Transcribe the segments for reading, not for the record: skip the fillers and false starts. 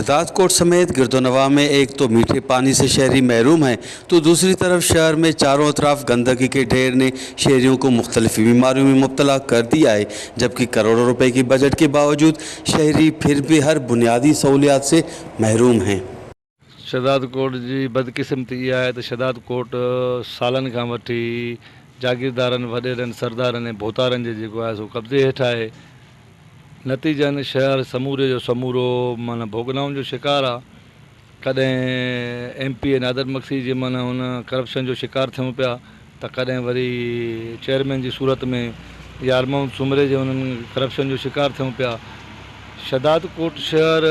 शहदादकोट समेत गिरदोनवा में एक तो मीठे पानी से शहरी महरूम हैं तो दूसरी तरफ शहर में चारों अतराफ गंदगी के ढेर ने शहरियों को मुख्तलिफ बीमारियों में मुब्तला कर दिया है, जबकि करोड़ों रुपए की बजट के बावजूद शहरी फिर भी हर बुनियादी सहूलियात से महरूम हैं। शहदादकोट جي بدقسمتي اها آهي ته شهدادڪوٽ سالن کان وٺي جاگيردارن، وڏيرن، سردارن ۽ ڀوتارن جي جيڪو آهي سو قبضي هيٺ آهي. نتيجن شهر سموري جو سمورو معنيٰ ڀوڳنائن جو شڪار آ. ڪڏهن M P A Nadir Magsi جي معنيٰ ان ڪرپشن جو شڪار ٿيون پيا ته ڪڏهن وري چيئرمين جي صورت ۾ يار محمد سومري جي انهن ڪرپشن جو شڪار ٿيون پيا. شهدادڪوٽ شهر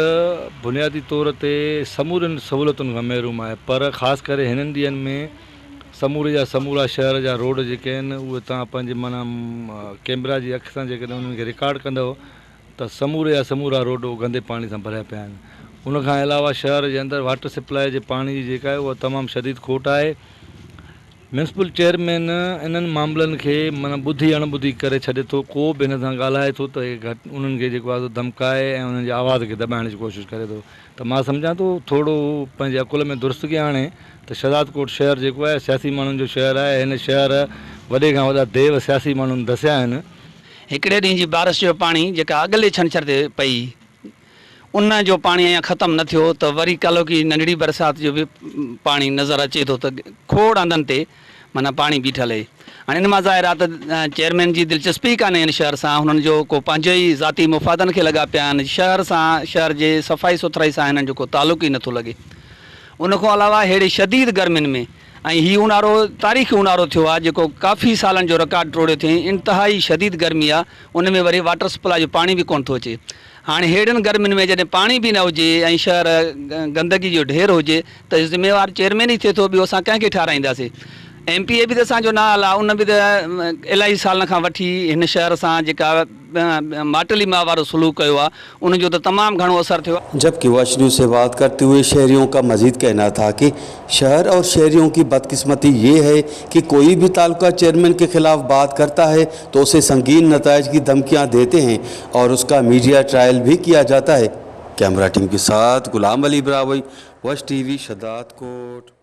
بنيادي طور تي سمورين سهولتن کان محروم آهي پر خاص ڪري هنن ڏينهن ۾ سموري جا سمورا شهر جا روڊ جيڪي آهن اهي توهان پنهنجي معنيٰ ڪيمرا جي اک سان جيڪڏهن انهن کي رڪارڊ ڪندؤ ته سموري جا سمورا روڊ گندي پاڻي سان ڀريا پيا آهن. ان کان علاوه شهر جي اندر واٽر سپلاء جي پاڻي جي جيڪا آهي اها تمام شديد کوٽ آهي. ميونسپل چيئرمين انهن معاملن کي معنيٰ ٻڌي اڻ ٻڌي ڪري ڇڏي ٿو، ڪو به هن سان ڳالهائي ٿو ته گهٽ انهن کي جيڪو آهي سو ڌمڪائي ۽ انهن جي آواز کي دٻائڻ جي ڪوشش ڪري ٿو ته مان سمجهان ٿو ٿورو هو پنهنجي عقل ۾ درستگي آڻي ته شهدادڪوٽ شهر جيڪو آهي سياسي ماڻهن جو شهر آهي هن شهر وڏي کان وڏا ديو سياسي ماڻهن دسيا آهن. هڪڙي ڏينهن جي بارش جو پاڻي جيڪا اڳلي ڇنڇر تي پئي ان جو پاڻي اڃا ختم نه ٿيو ته وري ڪالهوڪي ننڍڙي برسات جو به پاڻي نظر اچي ٿو ته کوڙ هنڌن تي معنيٰ پاڻي بيٺل اهي. هاڻي ان مان ظاهر آهي ته چيئرمين جي دلچسپي ئي ڪانهي هن شهر سان هنن جو ڪو پنهنجو ئي ذاتي مفادن کي لڳا پيا آهن شهر سان شهر جي صفائي سٿرائي سان هنن جو ڪو تعلق ئي نٿو لڳي ان کان علاوه ههڙي شديد گرمين ۾ ۽ هي اونهارو تاريخي اونهارو ٿيو آهي جيڪو ڪافي سالن جو رڪارڊ ٽوڙيو ٿئين انتهائي شديد گرمي آهي ان ۾ وري واٽر سپلاء جو پاڻي به ڪونه ٿو اچي هاڻي ههڙين گرمين ۾ جڏهن پاڻي به نه هجي ۽ شهر گندگي جو ڍير هجي ته ذميوار چيئرمين ئي ٿئي ٿو ٻيو اسان ڪنهن کي ٺهرائينداسي ايم پي اي به ته اسان جو نه آل آهي ان به ته الاهي سالن کان وٺي هن شهر سان جيڪا ماٽيلي ماء وارو سلوڪ ڪيو آهي ان جو ته تمام گهڻو اثر ٿيو آهي. جبڪه واچ نيوز سي بات ڪرتي هئي شهريون ڪا مزيد ڪهنا ٿا ڪي شهر اور شهريون ڪي بدقسمتي يه هي ڪي ڪوئي ڀي تعلقه چيئرمين ڪي خلاف بات ڪرتا هي تو اسي سنگين نتائج ڪي ڌمڪيان ديتي هين اور اسڪا ميڊيا ٽرائل ڀي ڪيا جاتا هي ڪيمرا ٽيم ڪي ساٿ Ghulam Ali Brohi Wach T V Shahdadkot.